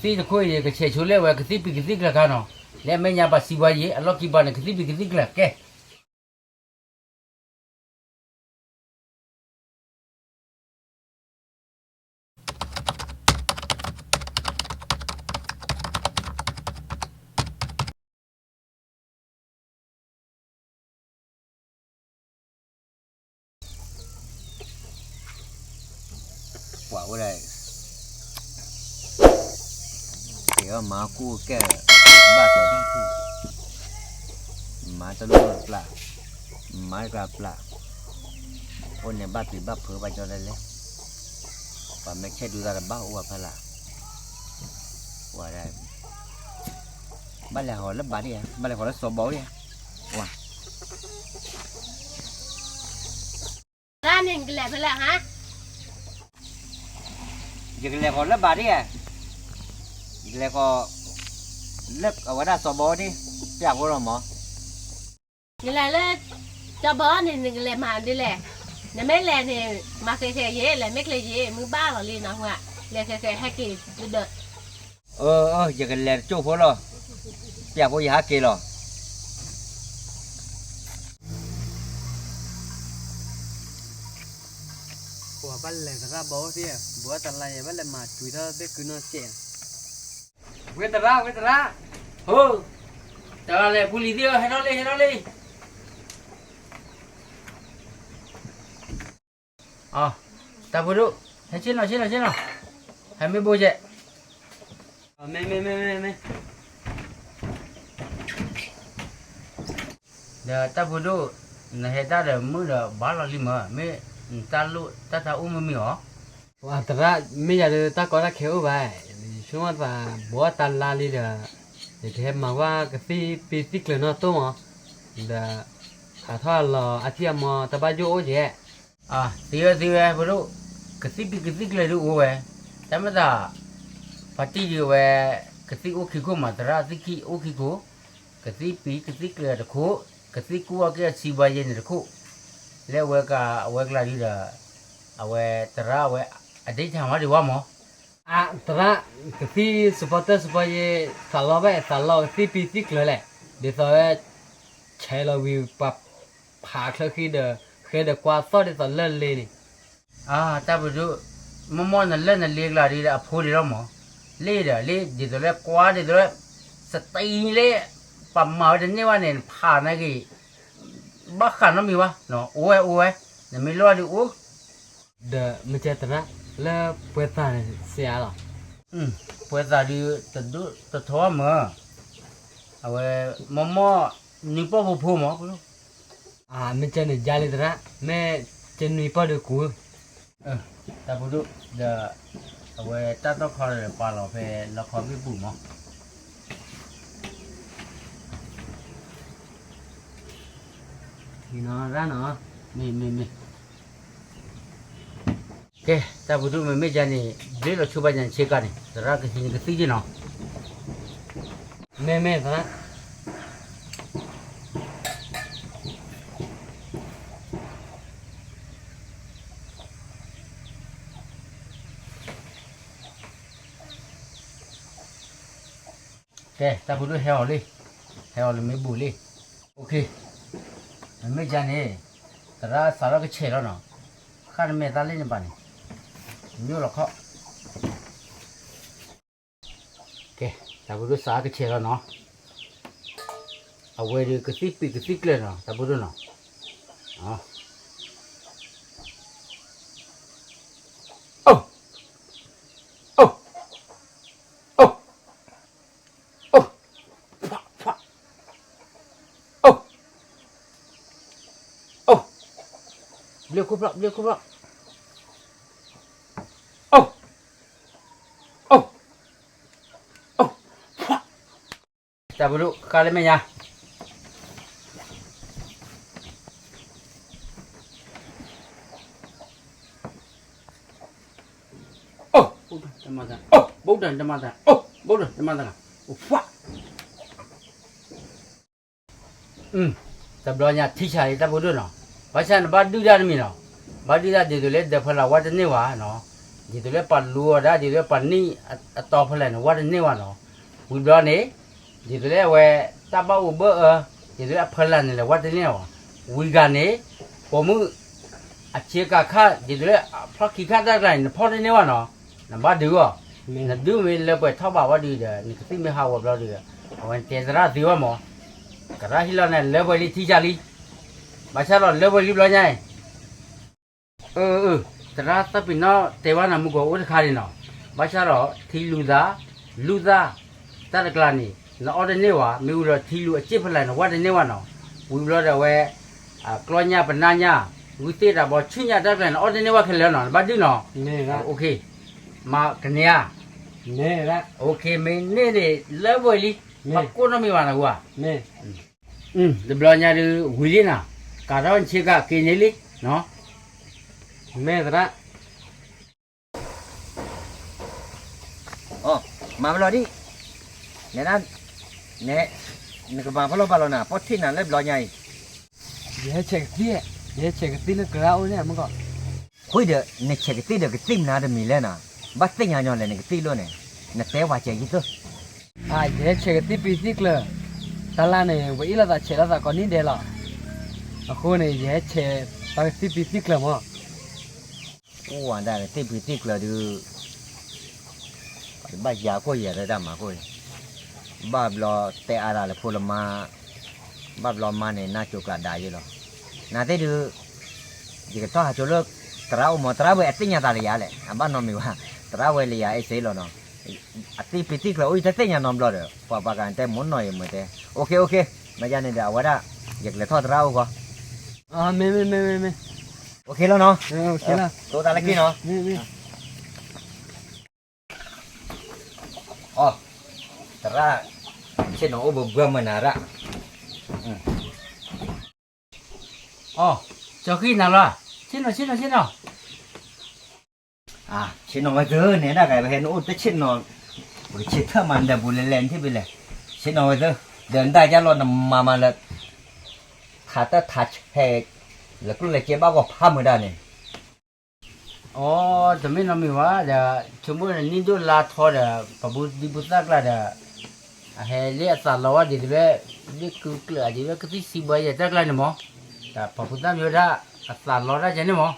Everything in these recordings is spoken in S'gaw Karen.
သ့ၣ်တခိၣ်အံၤ ကဆဲးဆိလၢအဝဲကသံၣ်ပံၤကသံၣ်ကျၢၤခါနီၤ, လၢအမဲာ်ညါပှၤစံးပှၤယံၤ အလီၢ်ခံပှၤန့ၣ် ကသံၣ်ပံၤကသံၣ်ကျၢၤကဲ ပှၤအိၣ်ဒၣ်, ကဲအီၤမၤကူၣ်ကဲ, ဘၣ်တၢ်ဘၣ်ဖုး, မၤတလိၣ်တပျၢ်, မၤတကျါပျၢ်, အိၣ်န့ၣ်ဘၣ်ပျံၤဘၣ်ဖုးဘၣ်ကၠီဒ်လဲၣ်, ပှၤမ့ၢ်ဆဲးဒူသးတဘၣ်အိၣ်အဖီလာ်, ပှၤဒၣ် ဘၣ်လဲၤဟီၤလၢဘၣ်ဒံဧါ, ဘၣ်လဲၤဟီၤလၢစီၤဘီဒံဧါ, ဝါ သရၣ်န့ၣ် နကလဲၤဖဲလဲၣ်ဟါ, ယကလဲၤဟီၤလၢဘၣ်ဒံဧါ, ယကလဲၤဟီၤ လၢအဝဲဒၣ်စီၤဘီဒံ, ပျၢ်ဖိလီၤမး, နလဲၤလၢ စီၤဘီန့ၣ် နကလဲၤမၤဒ်လဲၣ်, နမ့ၢ်လဲၤန့ၣ် မၤဃဲၤဃဲၤယဲၢ် လဲၤမ့ၢ်ချ့ယဲၢ် မုၢ်ဘၣ်လီၤလံနီၤ, လဲၤဃဲၤဃဲၤဟဲက့ၤတဒၢး အၢ ယကလဲၤတကၠိၢ်ဖိလီၤ, ပျၢ်ဖိယဟးက့ၤလီၤ. ပှၤဘၣ်လဲၤသရၣ်ဘီသ့ၣ်, ဘိးတလါယဲ ဘၣ်လဲၤမၤကွံာ်ထီၣ်သ့ၣ်ကုနီၢ်စဲး, ဝ့သရၣ် ဝ့သရၣ်, ဟိ, တဂၤလဲၣ် ပူၤလံၤသ့ၣ်ဧၢ, ဟဲထီၣ်လံ ဟဲထီၣ်လံ. တၢ်ဖိဒိၣ်, ဟဲဆ့ၣ်နီၤ ဆ့ၣ်နီၤ ဆ့ၣ်နီၤ, ဟဲမ့ၢ်ဘိကဲး, မ့ၢ် မ့ၢ် မ့ၢ် မ့ၢ် မ့ၢ်, ဒီးတၢ်ဖိဒိၣ်, နဟဲတၢ်ဒီးမုၢ်ဒီးဘၣ်လီၤလံမၢ, မ့ၢ်နတၢ်လိၣ်တၢ်တၢ်အိၣ်မ့ၢ်မ့ၢ်အီၤ, သရၣ် မ့ၢ်ယၤဒီးတၢ်ကီတၢ်ခဲအိၣ်ဘၣ်, ယဆိကမိၣ်သး ဘိးတလါလံဒီး, ယကဟဲမၤကွၢ်ကသံၣ်ပံၤသံၣ်ကျၢၤနီၢ်တိၢ်မး, ဒီး ဟးထီၣ်လီၤအထံအမီၤတၢ်ဘၣ်ယိၣ်အိၣ်ကဲး သ့ဝဲ သ့ဝဲ ဖိဒိၣ်, ကသံၣ်ပံၤကသံၣ်ကျၢၤဒုးအိၣ်ဝဲ, တၢ်မ့ၢ်သး, ပှၤတံၢ်ဒုးဝဲ, ကသံၣ်အိၣ်ခံခိၣ်မး သရၣ်သံၣ်ခံအိၣ်ခံခိၣ်, ကသံၣ်ပံၤကသံၣ်ကျၢၤတခိၣ်, ကသံၣ်ကူၣ်အီၣ်က့ၤအစံးဘှါယဲန့ၣ်တခိၣ်, လၢအဝဲက အဝဲကျါဒုးဒီး, အဝဲသရၣ်အဝဲ, အဒ့ထၢဝဲဒံးဝဲမး အသရၣ်, ကသံၣ်စပီတၢၢ်စပီယဲ, သးလီဘၣ်သးလီကသံၣ်ပံၤသံၣ်ကျၢၤလဲၣ်, ဒ်သိးဝဲ, ဆဲးလီၤဝံၤပှၤဖးချၢဃံဒီး, ဃဲဒီးကွၢ်သီၣ်ဒ်သိးလၢလ့န့ၣ်, တၢ်ပဒိၣ်, မ့ၢ်မ့ၢ်နလၢနလ့ကျါဒ်ဒီးအဖိဒံးလီၤမး, လ့ဒီးလ့ဒ်သိးလၢကွၢ်ဒ်သိးလၢ, စတံလ့, ပှၤမၤဝဲတန့ၢ်ဘၣ်န့ၣ် နဖးန့ၢ်က့ၤ, ဘၣ်ဃးနီတမံၤဘၣ်, အိၣ်ဝဲအိၣ်ဝဲ, နမ့ၢ်လိၣ်ဒုးအိၣ် ဒီးမ့ၢ်ကဲသရၣ်, လၢပှဲၤသးန့ၣ်စံးအါလီၤ, ပှဲၤသးဒုး, တထီမၢ, အဝဲ, မ့ၢ်မ့ၢ်, နွံပီၢ်ဖိဖိမး, မ့ၢ်ကဲန့ၣ်ယါလံသရၣ်, မ့ၢ်ကဲနွံပီၢ်ဒုးကူ, တၢ်ဖိဒိၣ်, ဒီး, အဝဲတၢ်တီၢ်ခီဒီးပာ်လီၤဖဲလီခီဘ့ၣ်ပူၤမး နီၤ, မ့ၢ်မ့ၢ်မ့ၢ်, ကဲ, တၢ်ပဒိၣ်မ့မ့ၢ်ယါန့ၣ်, ဘျ့လီၤဆိဘၣ်ယၤဆ့ကၤန့ၣ် သရၣ်ကဟံးန့ၢ်ကသံၣ်က့ၤနီၤ, မ့မ့ၢ်သရၣ် ကဲ, တၢ်ဖိဒိၣ်ဟဲအီၤလံ, ဟဲအီၤလၢမ့ၢ်ဘူးလံ, မ့မ့ၢ်ယါန့ၣ်, သရၣ်စးထီၣ်ကဆဲးလီၤနီၤ, ဃၣ်နမဲာ်သၣ်လၢနပၤန့ၣ်, ညိၣ်လီၤခီၣ် ကဲ, တၢ်ဖိဒိၣ်စးထီၣ်ကဆဲးလီၤနီၤ, အဝဲဒုးကသံၣ်ပံၤကသံၣ်ကျၢၤနီၤ တၢ်ဖိဒိၣ်နီၤ, အိၣ်, အိၣ်, အိၣ်, အိၣ်, အိၣ်, အိၣ်, ဘျ့ခိၣ်ဖျီၣ် ဘျ့ခိၣ်ဖျီၣ်, အိၣ်, အိၣ်, အိၣ်, တၢ်ဖိဒိၣ်ဃါလၢမဲာ်ညါ အိၣ်, အိၣ်, တမၤသး, အိၣ်, ဘုဒ္ဓ တမၤသး, အိၣ်, ဘုဒ္ဓ တမၤသး, အိၣ်, တဘျီညါထံဆးလံတၢ်ဖိဒိၣ်နီၤ, ဘၣ်ဆၣ်နဘၣ်ဒုၣ်တၢ်တမံၤနီၤ, ဘၣ်ဒုၣ်တၢ်ဒ်သိးလၢဒီးဖီလာ်ဝဲတန့ၢ်ဘၣ်နီၤ, ဒ်သိးလၢပှၤလူၤအီၤဒၣ် ဒ်သိးလၢပှၤနံၣ်အတီဖီလာ်န့ၣ် ဝဲတန့ၢ်ဘၣ်နီၤ. ဝံၤဘျီန့ၣ် ဒ်သိးလၢအဝဲ တၢ်ဘၣ်အိၣ်ဘၢအၢ ဒ်သိးလၢအဖီလာ်န့ၣ်လဲၣ် ဝဲတန့ၢ်ဘၣ်. ဝံၤဂၤန့ၣ် ပိာ်မုၣ် အဆ့ကၤခါ ဒ်သိးလၢအဖျီၣ်ခံခါတၢ်ကျါန့ၣ် နဖီၣ်တန့ၢ်ဘၣ်နီၤ. နဘၣ်ဒုးအီၤ, နဒုးမ့ၢ်လၢပှဲၤထီၣ်ဘၣ်ဝဲဒုးဒီး နကသံၣ်မ့ၢ်ဟးဂီၤဘျီဒုးဒီး အဝဲတဲသရၣ်သ့ဝဲမး, သရၣ်ဟ့ၣ်လီၤန့ၣ် လၢပှဲၤလံထံဆးလံ, ဘၣ်ဆၣ်ဒီးလၢပှဲၤလံဘျီညါအံၤ အၢ အၢ သရၣ်သးပ့ၤနီၣ်တဲဝဲနၤမုၢ်ကီၤအိၣ်တခါန့ၣ်နီၤ, ဘၣ်ဆၣ်ဒီးထံလူၤသး လူၤသး တၢ်တကျါန့ၣ် နအီၣ်တန့ၢ်ဝဲ မ့ၢ်ဝံၤဒီးထံလူၤအစ့ၣ်ဖီလာ်န့ၣ် ဝဲတန့ၢ်ဝဲနီၤ, ဝံၤဘျီဒီးအဝဲ ကျီညၣ်ပနါညၣ် ဂုၢ်သ့ၣ်တၢ်ဘီဆူညၣ်တၢ်တကျါန့ၣ် အီၣ်တန့ၢ်ဝဲခဲလၢာ်နီၤ, နဘၣ်ဒုးနီၤ, မ့ၢ်ကန့ၢ်ဧါ, မ့ၢ် မ့ၢ်န့ၣ် လၢပှဲၤလံ, ဘၣ်ကိၢ်နီတမံၤဘၣ်နဟူဧါ တဘျီညါဒုးဝံၤလံနၤ, ကးထီၣ်နဆ့ကၤက့ၤန့ၢ်လံ, မ့ၢ်သရၣ်, မၤဘျီဒံး, နကမၤဖီလီၤဘၣ်လီၤနၤ ပီၣ်ထံၣ်နၤလၢဘျီညါအံၤ, ယဟဲဆဲးကသံၣ်, ယဟဲဆဲးကသံၣ်လၢကရၢအိၣ်န့ၣ်မုၢ်ကီၤ, ဃုဒီး နဆဲးကသံၣ်ဒီးကသံၣ်မနုၤတမံၤလဲၣ်နၤ, ဘၣ်သ့ၣ်ညါညီလဲၣ် နကသံၣ်လိၣ်န့ၣ်, နတဲဝဲကဲယံၤသၢ ယဟဲဆဲးကသံၣ်ပံၤသံၣ်ကျၢၤ, တၢ်လၢ်န့ၣ် ပအ့ၣ်လိာ်သးဆဲးလိာ်သးကိးနံၣ်ဒဲးလီၤ, အဃိန့ၣ် ယဟဲဆဲးပှၤကသံၣ်ပံၤသံၣ်ကျၢၤမး, အိၣ်ဝဲဒၣ်ကသံၣ်ပံၤသံၣ်ကျၢၤဒုး ဘၣ်ယၤခိၣ်ယၤတၢ်မၤခိၣ်အံၤ, ဘၣ်ဘျီတဲအါတၢ်လၢဖိလၢမါ, ဘၣ်ဘျီမါန့ၣ် နၢ်ကၠိကျးဒါယ့လီၤ, နသ့ၣ်ဒုး ယကထီၣ်ဟးကၠိလၢ သရၣ်အိၣ်မး သရၣ်ဝဲအသ့ၣ်ညါသးလၢယၤလဲၣ် အဘၣ်နီတမံၤဘၣ်, သရၣ်ဝဲလၢယၤအ့ၣ်စ့လီၤနီၤ, အသံၣ်ပံၤသံၣ်ကျၢၤအိၣ်ယတသ့ၣ်ညါနီတဘျီဒီး ပှၤပှၤကတဲမိၢ်နီၢ်ယဲၢ်မ့ၢ်တဲ, အိၣ်ခ့အိၣ်ခ့, မ့ၢ်ယၤန့ၣ်ဒီး အဝဲဒၣ် ယကလဲၤထီၣ်သရၣ်အိၣ်ဂီၢ်, မ့ၢ်မ့ၢ်မ့ၢ်မ့ၢ်မ့ၢ်, အိၣ်ခ့လီၤနီၤ, တိၣ်သးလၢခံနီၤ အီ, သရၣ်, ဆ့ၣ်နီၤအိၣ်ဘၣ်ဘှီမုၢ်နၤရၣ်, အီ, ကၠီဃံနၤလီၤ, ဆ့ၣ်နီၤ ဆ့ၣ်နီၤ ဆ့ၣ်နီၤ, ဆ့ၣ်နီၤဝဲသၢန့ၣ် ဒၣ်ကပဟဲနအိၣ်တဆ့ၣ်နီၤ, ပကဆ့ၣ်ထၢၣ်မးနဒဲးပူၤလဲၤလဲၤနထံၣ်ဖဲလဲၣ်, ဆ့ၣ်နီၤဝဲသၢ, ဒီးနဒၣ်ယါလီၤနမၤမးလၢ ထးတၢ်ထးဆဲး, လၢကျိၣ်လၢစ့ဘၣ်ဂီၢ်ဖးမုၢ်ဒၣ်န့ၣ် အီ, တမ့ၢ်နီတမံၤဘၣ်ဒီး ဆိကမိၣ်နံၣ်ဒိၣ်လါထီဒီး ပှၤဘူးဒံပူၤသၣ်ကျါဒီး အဟဲလၢအသးလီၤဝဲဒ်သိးလၢ လၢကုကျၢၢ်ဒ်သိးလၢကသံၣ်စံးဘှါယဲၢ်တၢ်ကျါန့ၣ်မး, ဒီးပှၤဘူးသၣ်မ့ၢ်ဝဲဒၣ် အသးလီၤတၢ်ကဲန့ၣ်မး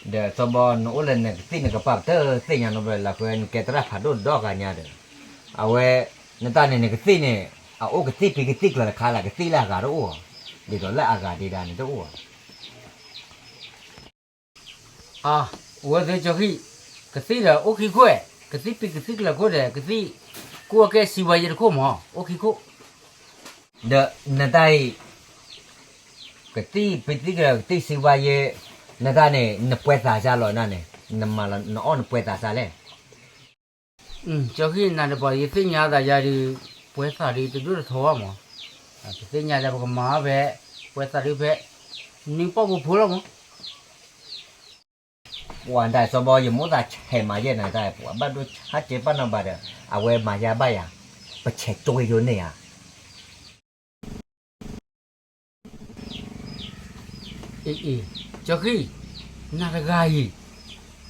ဒီးစီၤဘီ နအိၣ်လၢနကသံၣ်နကပၤပတသ့ၣ်ညါနီတဘျီ လၢဃိနကဲသရၣ်ဖးဒိၣ်ဒီဂၤညါဒီး အဝဲ နတၢ်န့ၣ်နကသံၣ်န့ၣ် အအိၣ်ကသံၣ်ပံၤကသံၣ်ကျၢၤတခါလၢကသံၣ်လၢအဂၤတအိၣ်, ဒ်သိးလၢအဂၤဒံးဒၣ်န့ၣ်တအိၣ် အဝဲသ့ၣ်ကၠီဃံ, ကသံၣ်ဒီးအိၣ်ခံခိၣ်, ကသံၣ်ပံၤကသံၣ်ကျၢၤခိၣ်ဒီး ကသံၣ်ကိၢ်အကဲစံးဝဲယဲၢ်တခိၣ်မး, အိၣ်ခံခိၣ်, ဒီးနတၢ်အံၤ ကသံၣ်ပံၤသံၣ်ကျၢၤ ကသံၣ်စံးဝဲယဲၢ်, နတၢ်န့ၣ် နပှဲၤသးစၢ်လီၤနန့ၣ်, နမၤလီၤနအီၣ်နပှဲၤသးစၢ်လဲၣ် ကၠီဃံ နၤတပှၤယသ့ၣ်ညါသးယၤဒုး, ပှဲၤသးဒုးတဒိၣ်တထီဘၣ်မး, ပသ့ၣ်ညါဒီးပကမၤအီၣ်ဖဲ, ပှဲၤသးဒုးဖဲ, နွံပီၢ်ပူၤဖိလီၤမး, ပှၤဒၣ်စီၤဘီ ယမိၣ်သးဆဲးမၤယဲၢ်နၤတၢ် ပှၤဘၣ်ဒိဆါကဲပာ်နီၢ်ဘၣ်ဒီး အဝဲမၤယါဘၣ်ယၤ, ပဆဲးကၠိဝဲယိၤန့ၣ်ဧါ အံၤ, ကၠီဃံ, နၤတဂၤအံၤ,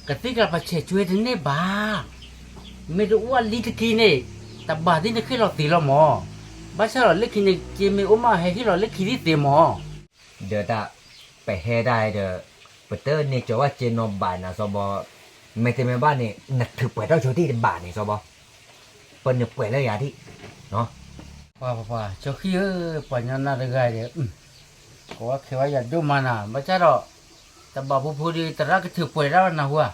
ကသံၣ်ကျါပဆဲးကွဲတန့ၢ်ဘၣ်, မ့ၢ်တအိၣ်လံတက့ၢ်န့ၣ်, တဘၣ်သ့ၣ်နဟ့ၣ်လီၤသ့လီၤမး, ဘၣ်ဆၣ်ဒီးလၢခံန့ၣ် က့မ့ၢ်အိၣ်မးဟဲဟ့ၣ်လီၤလၢခံသ့သ့မး, ဒီးတၢ်, ပဟဲဒၣ်ဒီး, ပတန့ၢ်ကၠီၤဝဲက့နီၤဘၣ်နၤစီၤဘီ, မ့တမ့ၢ်ဘၣ်န့ၣ် နထုးပှဲၤထီၣ်ကၠိဒံးတဘၣ်န့ၣ်စီၤဘီ, ပန့ၢ်ပှဲၤလၢယၤဒံး, ပှၤပှၤ ကၠီဃံဧၢ, ပှၤညီနၤတဂၤဒီး, ကိးဝဲခဲဝဲယၤဒိၣ်မးနၤ ဘၣ်ဆၣ်ဒီး, တဘၣ်ဖိဖိဒီး သရၣ်ကထုးပှဲၤတၢ်လီၤနၢ်ဟူဧါ,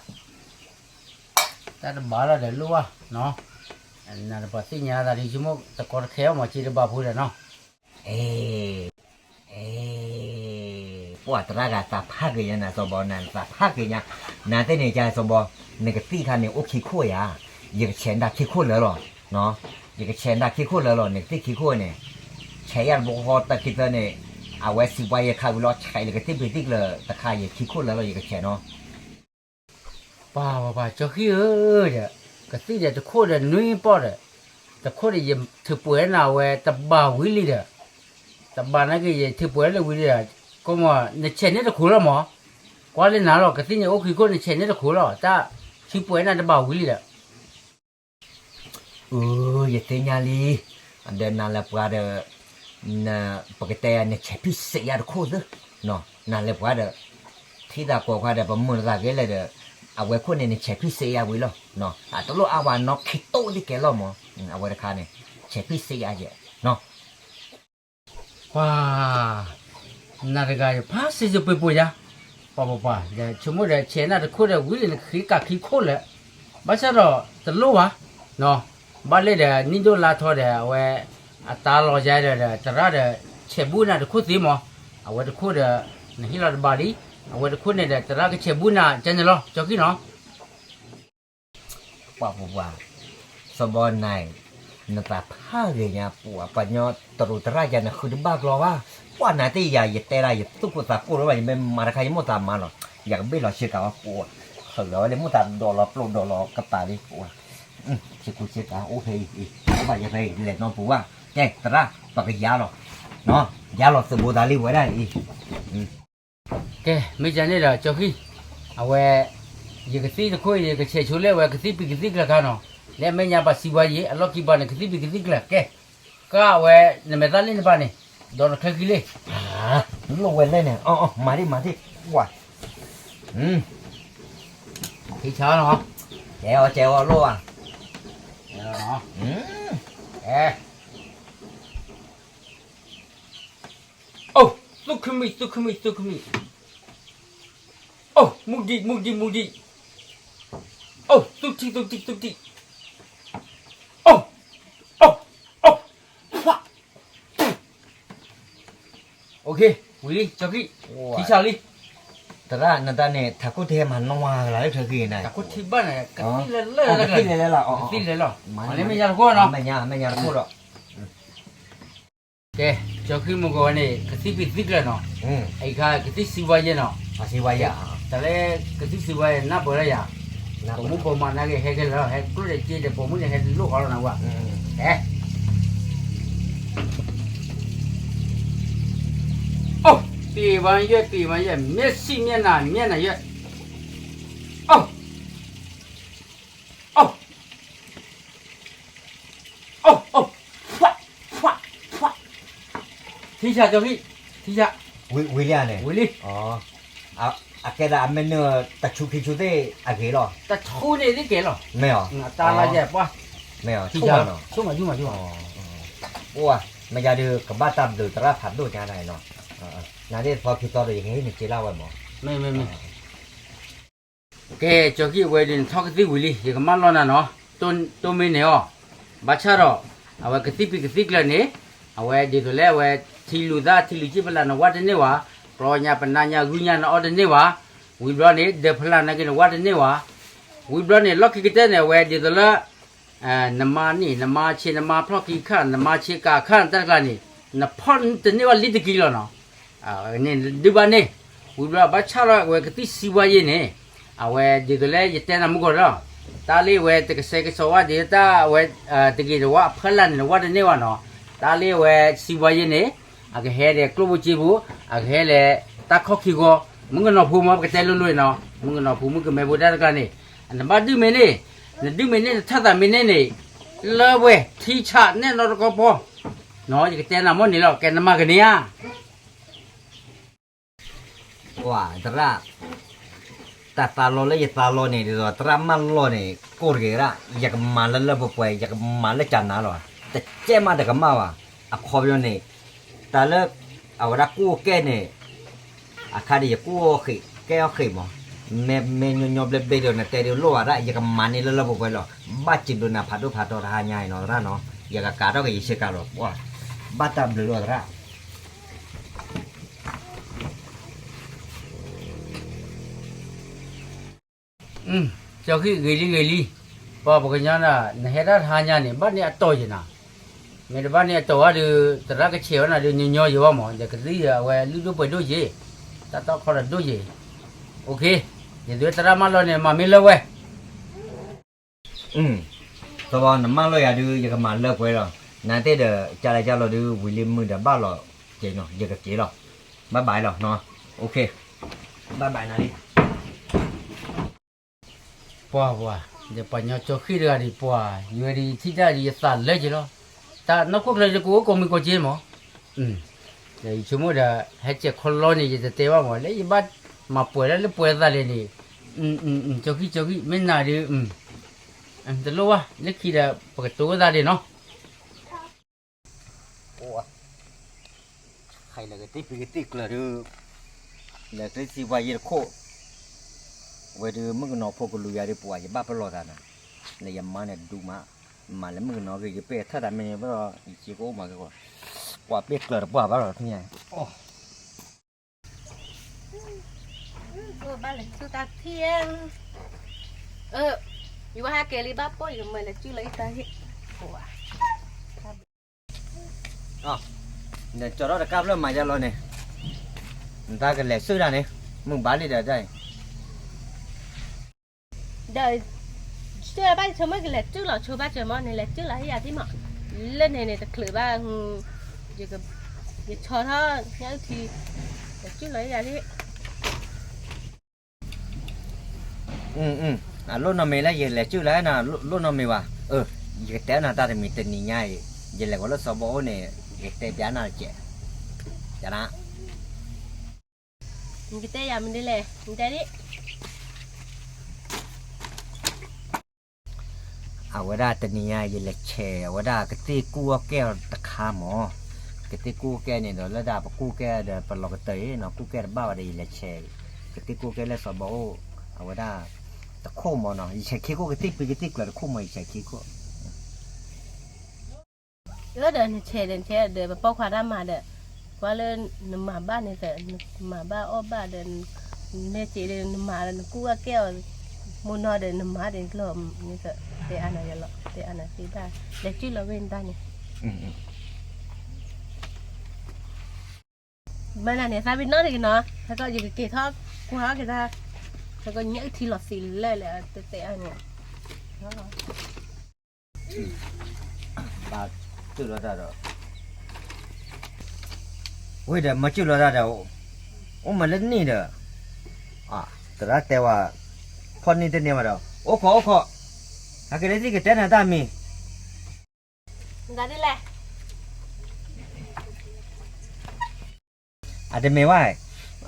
တၢ်တဘၣ်လီၤဒီးလိၣ်ဘၣ်, နၤတပှၤသ့ၣ်ညါသးဒီးဆိကမိၣ်တကီတခဲအီၣ်မၤစ့တဘၣ်ဖိဒီးနီၤ, အ့ အ့, ပှၤသရၣ်ဂၤသးဖးက့ၤညါနၤစီၤဘီနၤ နသးဖးက့ၤညါ, နသ့ၣ်န့ၣ်ကစီၤဘီ, နကသံၣ်ခါန့ၣ်အိၣ်ခံခိၣ်ယၤ, ယကဆဲးနၤခံခိၣ်လၢာ်လီၤ, ယကဆဲးနၤခံခိၣ်လၢာ်လီၤ နကသံၣ်ခံခိၣ်န့ၣ်, ဆဲးယၤတဘိဃီတၢ်ခံသၢန့ၣ်, အဝဲစံးပှၤယဲၢ်ခါဝံၤလီၤ ဆဲးလၢကသံၣ်ပံၤသံၣ်ကျၢၤတခါယဲၢ်ခံခိၣ်လၢာ်လီၤ ယကဆဲးနီၤ ပှၤပှၤပှၤ ကၠီဃံဧၢ, ဒီး, ကသံၣ်ဒီးတခိၣ်ဒီးနွံပီၢ်ဒီး, တခိၣ်ဒီးယထုးပှဲၤနၤဝဲတဘၣ်ဝံၤလံဒီး, တဘၣ်နာ်က့ၤယထုးပှဲၤလၢဝံၤလံဒီး, ကိးမး နဆဲးန့ၢ်တခိၣ်လီၤမး, ကွၢ်လၢနၤလီၤ ကသံၣ်န့ၣ်အိၣ်ခံခိၣ် နဆဲးန့ၢ်တခိၣ်လီၤ တၢ်ဆံပှဲၤနၤတဘၣ်ဝံၤလံဒီး အၢ ယသ့ၣ်ညါလံ, ဒီးနၤလၢပှၤဒီး ပကတဲယၤ နဆဲးဖံးစ့းယၤတခိၣ်သၢ, နၤလၢပှၤဒီး ထံသးကိးခွါဒီး ပမုာ်နသးက့ၤလဲၣ်ဒီး အဝဲခိၣ်န့ၣ် နဆဲးဖံးစ့းယၤဝံၤလီၤ, အတလိၣ်အါဝဲနီၢ်ခံတိၢ်လံကဲလီၤမး, အဝဲတခါန့ၣ် ဆဲးဖံးစ့းယၤယဲၢ် ပှၤ နၤတဂၤယဖးစ့စပှ့ၤပှ့ၤယၤ, ပှၤပှၤပှၤ ဒီးဆိကမိၣ်ဒီး ဆဲးနၤတခိၣ်ဒီး ဝံၤလၢနဃ့ကးခံခိၣ်လၢာ်, ဘၣ်ဆၣ်ဒီးတလိၣ်ဘၣ်, ဘၣ်လဲၣ်ဒီး နံၣ်ဒိၣ်လါထီဒီး အဝဲ အတၢ်လီၤယါဒီး သရၣ်ဒီး ဆဲးဘူၣ်နၤတခိၣ်သ့မး, အဝဲတခိၣ်ဒီး နဟ့ၣ်လီၤတဘၣ်လံ, အဝဲတခိၣ်န့ၣ်ဒီး သရၣ်ကဆဲးဘူၣ်နၤကန့ၣ်လီၤ ကၠီခံနီၤ ပှၤပှၤပှၤ, စီၤဘီနၤ, နသးဖးဂ့ၤညါ ပှၤပှၤညီတရူးတရၣ်ယၤ နဃုတဘၣ်ကျီဘၣ်, ပှၤနၤသ့ၣ်ယၤ ယတဲဒၣ် ယသူၣ်ကိၢ်သးကိၢ်လၢၤဘၣ် ယမ့ၢ်မၤတခါ ယမိၢ်သးမၤလီၤ, ယကဘ့ၣ်လီၤဆ့ကၤဝဲပှၤ, ဃုာ်လီၤဝဲလၢမိၢ်သးဒိးလီၤပျိၢ်ဒိးလီၤကပၤလံပှၤ, ဆ့ကူဆ့ကၤအိၣ်ဖဲအံၤ, အိၣ်ဘၣ်ယဖဲအံၤ လဲၤနီၢ်ပူၤဘၣ်, ကဲသရၣ် ပကယါလီၤ, ယါလီၤသုးဘိသးလံဝဲဒၣ်အံၤ ကဲ မ့ၢ်ကန့ၣ်ဒီး ကၠီဃံ, အဝဲ ယကသံၣ်တခိၣ် ယကဆဲးဆိလၢအဝဲ ကသံၣ်ပံၤကသံၣ်ကျၢၤခါနီၤ, လၢအမဲာ်ညါပှၤစံးဝါယဲၢ် အလီၢ်ခံပှၤန့ၣ် ကသံၣ်ပံၤကသံၣ်ကျၢၤ ကဲ, ကၢ်အဝဲ နမဲာ်သၣ်လ့ၣ်နပၢ်န့ၣ်, ဒီးနချၢခံလ့ၣ်, လိၣ်ဝဲလဲၣ်န့ၣ်, မၤဒံးမၤဒံး, ဝၤ, ထံဆါနီၤ, ကဲအီၤကဲအီၤလိၣ်ဘၣ်, ကဲ, အိၣ်, သူၣ်ခုမံၣ် သူၣ်ခုမံၣ် သူၣ်ခုမံၣ်, အိၣ်, မူဒံး မူဒံး မူဒံး, အိၣ်, သူၣ်ထံ သူၣ်ထံ သူၣ်ထံ, အိၣ်, အိၣ်, အိၣ်, ဝံၤလံ ကၠီခံ, ထံဆါလံ, သရၣ် နတၢ်န့ၣ် ထးခိၣ်ထံဟဲမၤနွၤကလၤလၢထၢခံန့ၣ်, ထးခိၣ်ထံဘၣ်န့ၣ် ကသံၣ်လဲၤလၢ, ကသံၣ်လဲၤလၢလီၤ, မ့ၢ်ညါတခိၣ်နီၤ, မ့ၢ်ညါတခိၣ်ဒီး ကဲ, ကၠီခံမုၢ်ကီၢ်ဝဲန့ၣ် ကသံၣ်ပံၤကသံၣ်ကျၢၤနီၤ, အခါကသံၣ်စံးဝါယဲၢ်နီၤ, တၢ်လၢကသံၣ်စံးဝါယဲၢ် နၢ်ပၢၢ်လၢယၤ, ပမူပမၤနာ်က့ၤဟဲကဲလၢာ် ဟဲကျိၣ်ဒီးစ့ဒီး ပိာ်မုၣ်န့ၣ် ဟဲလိၣ်ဃီလီၤနၤဝဲ, ဟဲ အိၣ်, တ့ၢ်ဝါယဲၢ် တ့ၢ်ဝါယဲၢ် မ့ၢ်ဆံၣ်မ့ၢ်နၤ မ့ၢ်နၤယဲၢ်, အိၣ်, အိၣ်, အိၣ်, ထံဆါကၠီခံ, ထံဆါ, ဝံၤလံန့ၣ်, ဝံၤလံ, အကဲဒၣ်အမ့ၢ်နၢၤ တဆူခံဆူသ့ၣ်အဂ့ၤလီၤ, တဆူန့ၣ်သ့ၣ်ကဲလီၤ, မ့ၢ်အီၤ, တၢ်လၢယဲၢ်ပှၢ်, မ့ၢ်အီၤ, ဆိကမိၣ်, ဆိကမိၣ်, အိၣ်, မ့ၢ်ယၤဒုး ကဘၣ်တၢ်ဘျုးသရၣ်ဖးဒိၣ်ညါနၤနီၤ, နၤသ့ၣ်သီခံသီဒီး ယကဟ့ၣ်နစ့လၢဝဲမး, မ့ၢ်မ့ၢ်မ့ၢ် ကဲ ကၠီခံအဝဲဒ်န့ၣ် ထီၣ်ကသံၣ်ဝံၤလံ ယကမၢလီၤနၤနီၤ, တိၢ်မ့ၢ်န့ၣ်အီၤ, ဘၣ်ဆၣ်ဒီး အဝဲကသံၣ်ပံၤကသံၣ်ကျၢၤန့ၣ်, အဝဲဒ်သိးလၢအဝဲ ထံလူၤသၣ်ထံလူၤကံၣ်ဖီလာ်နဝါတန့ၢ်ဝဲ, ကျီညါပနါညါဂုၢ်ညါနအီၣ်တန့ၢ်ဝဲ, ဝံၤဘျီန့ၣ် ဒၢးဖီလာ်နာ်က့နဝါတန့ၢ်ဝဲ, ဝံၤဘျီန့ၣ် လီၢ်ခံကတၢၢ်န့ၣ် အဝဲဒ်သိးလၢ နမါန့ၣ် နမါဆ့နမါဖျီၣ်ခံခါ နမါဆ့ကၤခါ နတၢ်တကျါန့ၣ် နဖီၣ်တန့ၢ်ဝဲလံတကံလီၤနီၤ, န့ၣ်ဒုးဘၣ်န့ၣ်, ဝံၤဘျီဘၣ်ဆၣ်ဒီးအဝဲကသံၣ်စံးဝါယဲၢ်န့ၣ်, အဝဲဒ်သိးလၢယတဲနၤမုၢ်ကီၢ်လီၤ, တၢ်လၢအဝဲတကဆှဲကဆှီဝဲဒ်တၢ်အဝဲ တဂ့ၤတဝါအဖီလာ်န့ၣ် နဝါတန့ၢ်ဝဲနီၤ, တၢ်လၢအဝဲစံးဝါယဲၢ်န့ၣ်, အကဟဲဒီးကျိၣ်ဖိစ့ဖိ, အကဟဲဒီးတၢ်ခီၣ်ခံဂီၤ, မုၣ်ကနီၤဖိမ့ၢ်ပကတဲလိၤလိၤနီၤ, မုၣ်ကနီၤဖိမုၣ်ကမဲဖိတၢ်တကျါန့ၣ်, နဘၣ်ဒုးမ့ၢ်န့ၣ်, နဒုးမ့ၢ်န့ၣ် နထၢၣ်သးမ့ၢ်န့ၣ်န့ၣ်, လၢဝဲထံဆးနဲၣ်နီတကီၢ်ဖီ, နီၤ ယကတဲနၤမ့ၢ်န့ၣ်လီၤ ကဲနမၤကန့ၢ်ဧါ ပှၤသရၣ်, တၢ်သးလီလၢယသးလီန့ၣ် ဒ်သိးသရၣ်မၢလီၤန့ၣ် ကိၢ်တဂ့ၤဒၣ်, ယကမၤလၢလၢပှဲၤပှဲၤ ယကမၤလၢကၢနၤလီၤ, တကဲမးတကမၣ်ဘၣ်, အခီပညီန့ၣ်, တၢ်လၢ အဝဲဒၣ်ကိၢ်ကဲန့ၣ်, အခါဒ်ယကိၢ်အီၣ်ဃ့ၢ် ကဲအီၣ်ဃ့ၢ်မး, မ့မ့ၢ်ညီညီဘျဲဘျဲဒီး နတဲဒ်လိၣ်ဝဲဒၣ် ယကမၤန့ၢ်လၢလၢပှဲၤပှဲၤလီၤ, ဘၣ်စံးဘျုးနၤဖးဒိၣ်ဖးထီတဟါညါအံၤနီၤသရၣ်နီၤ, ယကကးထီၣ်က့ၤယဆ့ကၤလီၤ, ဘၣ်တၢ်ဘျုးလီၤသရၣ် ကၠီဃံဂ့ၤလံဂ့ၤလံ, ပှၤပှၤကညီနၤ နဟဲဒၣ်တဟါညါန့ၣ် ဘၣ်န့ၢ်အတီၢ်ယဲနၤ, မ့ၢ်တဘၣ်န့ၢ်အတီၢ်ဝဲဒီး သရၣ်ကဆဲးဝဲနၤဒီး ညီညီယဲဝဲမး ယကသံၣ်ဒီးအဝဲလုၢ်ဒိၣ်ပှ့ၤဒိၣ်ယဲ, တၢ်တီၢ်ခီဒီးဒိၣ်ယဲ, ယသရၣ်မၢလီၤန့ၣ် မၤမ့ၢ်လၢဝဲ သဝီနမၢလီၤယၤဒုး ယကမၤလၢပှဲၤလီၤ, နသ့ၣ်ဒီး ကလဲၤကလီၤဒုး ဝံၤလံမုၢ်ဒီးဘၣ်လီၤ, က့ၤနီၤ ယကက့ၤလီၤ, ဘၣ်ဘၣ်လီၤ, ဘၣ်ဘၣ်နၤလံ. ပှၤပှၤ, ယပှၤညီကၠီဃံၣ်တဂၤဒံးပှၤ, ယဝဲဒၣ်ယထံၣ်တၢ်ဒံးယသးလၢက့ၤလီၤ. တၢ်နီၢ်ခိၣ်ချၢယကအိၣ်ကိးမံၤကိးက့မး, ဒီးယဆိကမိၣ်ဒီး ဟဲကဲးခီလီန့ၣ် ယတတဲဘၣ်မး လၢယဘၣ်မၤပှဲၤလၢလၢပှဲၤသးလဲၣ်န့ၣ်, ကၠီဃံၣ်ကၠီဃံၣ် မ့ၢ်နၤဒုး, တလိၣ်ဘၣ် လၢခံဒီး ပကတိၤဝဲသးဒံးနီၤ. အိၣ်, ဃဲလၢကသ့ၣ်ပံၤကသ့ၣ်ကျၢၤဒုး, လဲၤကျဲစံးပှၤယဲတခိၣ်, ဝဲဒုးမုၣ်ကနီၤဖိကလူၤယၤဒုးပှၤ ယဘၣ်ပလီၢ်သးနၤ, လၢယမါန့ၣ်ဒူမး, မၤလၢမုၣ်ကနီၤဂ့ၤ ယပဲာ်ထၢၣ်တၢ်မ့ၢ်န့ၣ်ဘၣ်ဒီး ယစ့ကအိၣ်မးက့ၤ, ပှၤပဲာ်ကျၢၤတပှၢ်ဘၣ်ဒီး, ဘၣ်လဲၤဆူတၢ်ထံၣ်, ယဝဲဟဲက့ၤလံဘၣ်ပိၢ် ယကမၤလဲၤစုၣ်လီၤအံၤတၢ်ဟ့ၣ်, နကၠီထီၣ်တကးဖျၢၣ်မၤယါလီၤန့ၣ်, နတၢ်ကလဲၤစုၣ်တၢ်န့ၣ်, မုၢ်ဘၣ်လံဒီးတၢ်အံၤ ဒီး, ဘၣ်ဆိကမိၣ်ကလဲၤစုၣ်လီၤဆိဘၣ်စၢၤမး နလဲၤစုၣ်လီၤဟ့ၣ်ယၤဒံးမး, လၢန့ၣ်န့ၣ်တချုးဘၣ်, ယဆီထီၣ်ညၣ်အုၣ်ထံ, လဲၤစုၣ်လီၤဟ့ၣ်ယၤဒံး, အလိၣ်နီတမံၤလၢ ယလဲၤစုၣ်လီၤနၤလိၣ်နီတမံၤဘၣ်, ယကတဲနၤတၢ်တမံၤတနံၤညါအံၤ, ယလဲၤဝဲလၢစီၤဘီအိၣ်န့ၣ်, ယကတဲပျးနၤတကဲး, ယန နကတဲယၤမနုၤလဲၣ်, နတဲဒ်, အဝဲဒၣ်တနံၤညါ ယလဲၤဆဲး အဝဲဒၣ်ကသ့ၣ်ကူၣ်အီၣ်ကဲအီၤတခါမး, ကသ့ၣ်ကူၣ်အီၣ်ကဲန့ၣ်ဒီး လၢဒၣ်ပကူၣ်ကဲဒီး ပလီၤကတၢၢ်အံၤနီၤ ကူၣ်ကဲတဘၣ်ဝဲဒီး ယလဲၤဆဲး ကသ့ၣ်ကူၣ်အီၣ်ကဲလၢစီၤဘီအိၣ်, အဝဲဒၣ်တခိၣ်မးနီၤ ယဆဲးခံခိၣ် ကသ့ၣ်ပံၤကသ့ၣ်ကျၢၤတခိၣ်မး ယဆဲးခံခိၣ် အၢ ဒီးနဆဲးဒီး နဆဲးဒီး ပပိာ်ခွါတၢ်မၤဒီး ကွၢ်လၢနမၤဘၣ်န့ၣ်သ့ နမၤဘၣ်အီၣ်ဘၣ်ဒီး နလဲၤစံးဒီး နမၤဒီး နကူၣ်အီၣ်ကဲအီၤ မိၢ်နီၢ်ဒီး နမၤဒီး လီၤန့ၣ်သ့ တဲအါနၤယလီၤ တဲအါနၤသ့ဒၣ် လဲၤစုၣ်လီၤဝဲနတၢ်န့ၣ် မ့ၢ်နၤန့ၣ် သးပ့ၤနီၣ်တဂ့ၤနီၤ ဟဲကီး ယကက့ၤထီၣ် ကွၢ်အီၣ်က့ၤတၢ် ဟဲကီး ညၣ်အုၣ်ထံလီၤသံးလၢလၢ တဲတဲအါန့ၣ် ဘၣ်စုၣ်လီၤတၢ်ဒီး ဝဲဒီးမၤစုၣ်လီၤတၢ်ဒီး အိၣ်မၤလၢနံၣ်ဒီး သရၣ်တဲဝဲ ဖီၣ်နံၣ်တန့ၢ်ဝဲဒီး အိၣ်ခိးအိၣ်ခိး ဟဲက့ၤလၢသံၣ်ကတဲနၤတၢ်မံၤ အတမ့ၢ်ဝဲ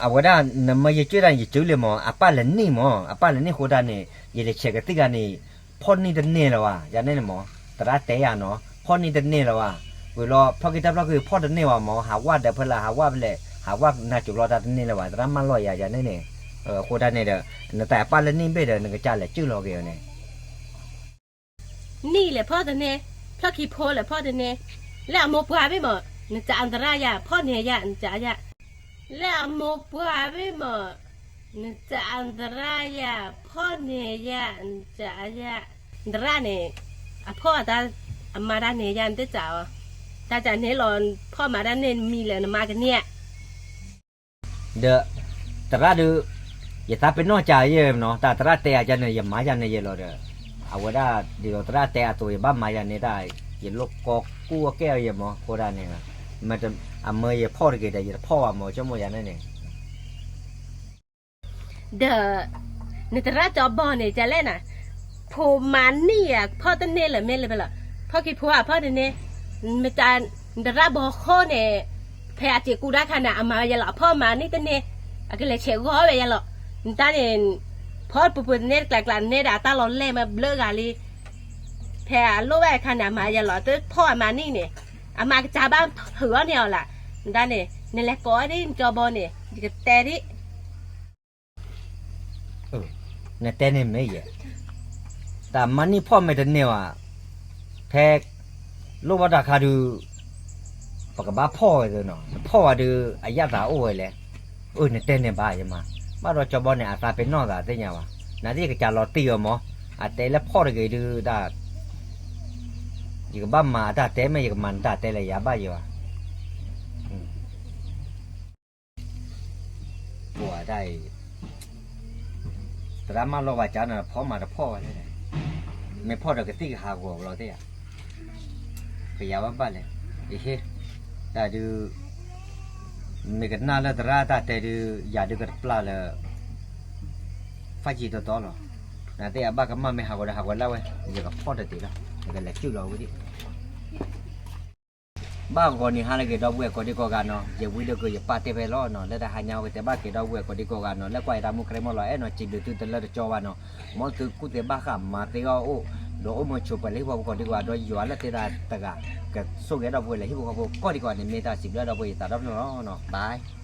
အဝဲဒၣ် နမ့ၢ်ယစုၣ်တၢ်န့ၣ် ယစုၣ်လံမး အပၢ်လဲၤနံၣ်မး အပၢ်လဲၤနံၣ်ဃိတၢ်န့ၣ် ယလဲၤဆဲးကသံၣ်ဂၤန့ၣ် ဖီၣ်နံၣ်တန့ၢ်လၢၤဘၣ် ယၤန့ၣ်န့ၣ်မး သရၣ်တဲယၤနီၤ ဖီၣ်နံၣ်တန့ၢ်လၢၤဘၣ် ဝံၤလီၤ ဖီၣ်က့ၤတၢ်ဖျီၣ်က့ၤ ဖီၣ်တန့ၢ်ဘၣ်မး ဟးဝၣ်ဒီးဖဲလဲၣ် ဟးဝၣ်ဖဲလဲၣ် ဟးဝၣ်နၤစိၤလီၤတၢ်တန့ၢ်လၢၤဘၣ် သရၣ်မၢလီၤယၤ ယၤန့ၣ်န့ၣ် အဃိတၢ်န့ၣ်ဒီး နတၢ်အပၢ်လၢနံၣ်ဘ့ၣ်ဒီး နကစၢ်လဲၤစုၣ်လီၤက့ၤအီၤန့ၣ် နံၣ်လဲၤဖီၣ်တန့ၢ် ဖျီၣ်ခံဖိလဲၤဖီၣ်တန့ၢ် လၢအမိၢ်ပှၢ်ဘ့ၣ်မး နတၢ်အန္တရာယ်ယၤ ဖီၣ်န့ၢ်ယၤ နတၢ်ယၤ လၢအမိၢ်ပှၢ်ဘ့ၣ်မး နတၢ်အန္တရာယ်ယၤ ဖီၣ်န့ၢ်ယၤ နတၢ်ယၤ သရၣ်န့ၣ် အဖီၣ်အတၢ် အမၤတၢ်န့ၢ်ယၤ နတစးအီၤ တၢ်စးန့ၢ်လီၤ ဖီၣ်မၤတၢ်န့ၢ်မံၤလၢနမၤကန့ၢ် ဒီး သရၣ်ဒုး ယသးပ့ၤနီၣ်ကယဲၢ်နီၤ တၢ်သရၣ်တဲယၤန့ၣ် ယမၤယၤန့ၣ်ယဲၢ်လီၤဒီး အဝဲဒၣ်ဒ်သိးသရၣ်တဲအသိး ယဘၣ်မၤယၤန့ၣ်တၢ် ယလိၣ်ကီကူၣ်အီၣ်ကဲအီၤယဲၢ်မး အဃိဒၣ်န့ၣ် အမၢယဖီၣ်တဂ့ၤဒီး ယတဖီၣ်ဘၣ်မး ဆိကမိၣ်ယၤန့ၣ်န့ၣ် ဒီး နသရၣ်ကၠီဘီန့ၣ် ကလဲၣ်နၤ ဖိမၤနံၣ်ဧါ ဖီၣ်တန့ၢ်လၢၤမ့ၢ်လၢၤဖဲလီၤ ဖီၣ်ခံဖိဧါ ဖီၣ်တန့ၢ် မတၤ နသရၣ်ဘီဃိန့ၣ် ဖဲအစံးကူတၢ်ခါန့ၣ် အမၤဝဲယဲလီၤ အဖီၣ်မၤနံၣ်တန့ၢ် အကလဲၤဆဲးဂီၤဝဲယဲလီၤ နတၢ်န့ၣ် ဖီၣ်ပူၤပူၤတန့ၢ်တကျးကျးန့ၣ်ဒီး အတၢ်လီၤလဲၢ်မ့ၢ်ဘျၢဂၤလံ ဖဲအလိၣ်ဝဲအခါန့ၣ် အမၤယဲလီၤ တဖီၣ်အမၤနံၣ်န့ၣ် အမၤကစၢ်ဘၣ်ထုးအီၣ်န့ၢ်အီၤလၢ နတၢ်န့ၣ် နလဲၤကိးဒ်နကၠီဘီန့ၣ် ယကတဲဒ် နတဲန့ၣ်မ့ၢ်ယဲၢ်, တၢ်မၤနံၣ်ဖီၣ်မ့ၢ်တန့ၢ်ဘၣ်, ဖဲ လိၣ်ဘၣ်တၢ်ခါဒုး ပကဘၣ်ဖီၣ်ဝဲသ့နီၤ, နဖီၣ်ဝဲဒုး အယၣ်သးအိၣ်ဝဲလဲၣ်. အၢ နတဲန့ၣ်ဘၣ်ယမၤ, ဘၣ်ဒီးကၠီဘီန့ၣ် အသးပ့ၤနီၣ်သးသ့ၣ်ညါဘၣ်, နသ့ၣ်ကစၢ်လီၤတံၢ်အီၤမး, အတဲလၢဖီၣ်တဂ့ၤဒုးဒၣ် ယကဘၣ်မၤအတၢ်တဲမ့ၢ် ယကမၤနတၢ်တဲလၢယၤဘၣ်ယၤဘၣ် ပှၤဒၣ်အံၤ, သရၣ်မၢလီၤဝဲကၢ်န့ၣ် ဖီၣ်မၤတဖီၣ်ဝဲလဲၣ်, မ့ၢ်ဖီၣ်ဒီးကသံၣ်ကဟးဂီၤကလီၤသ့ၣ်ဧါ, ကယၤဘၣ်ဘၣ်လဲၣ်, ယဟ့ၣ်, တၢ်ဒုး, မ့ၢ်ကနၣ်လၢသရၣ်တၢ်တဲဒုး ယၤဒုးကတပျၢ်လၢ ဖးယံၤတီတီလီၤ. နသ့ၣ်အဘၣ်ကမၣ်မ့ၢ်ဟးဂီၤဒီးဟးဂီၤလၢဝဲ, ယကဖီၣ်တတ့ၢ်လီၤ, ယကလဲၤစုၣ်လီၤဝဲဒၣ်. ဘၣ်ဂီၤန့ၣ်ဟါလၢအဂ့ၤ ဒီပုၢ်ဝဲၢ်ကိးဒံကိးဂၤနီၤ, ယဝံဒီးကယပာ်တဲဖဲလီၤနီၤ, လၢတဟါညါဝဲတဲဘၣ်က့ၤဒီပုၢ်ဝဲၢ်ကိးဒံကိးဂၤနီၤ, လၢကွၢ်ယတၢ်မူကရၢမီၢ်လီၤအဲၣ်နီၤ, စံးဘျုးသုတလၢတကၠီဘၣ်နီၤ, မ်သုကူၣ်သ့ဘၣ်ဃးမၤသ့အီၣ်အိၣ်, ဒီးအိၣ်မူဆိးပၢၤလၢဟံၣ်ဖိဃီဖိကိးဒံကိးဂၤ, ဒီးယွၤလၢသ့တၢ်တဂၤ, ကဆိၣ်ဂ့ၤဒီပုၢ်ဝဲၢ်လၢဟံၣ်ဖိဃီဖိကိးဒံကိးဂၤန့ၣ် မ့ၢ်တၢ်စံးဘျုးဒီပုၢ်ဝဲၢ်ယသးဒီဖျၢၣ်လီၤနီၤ, bye.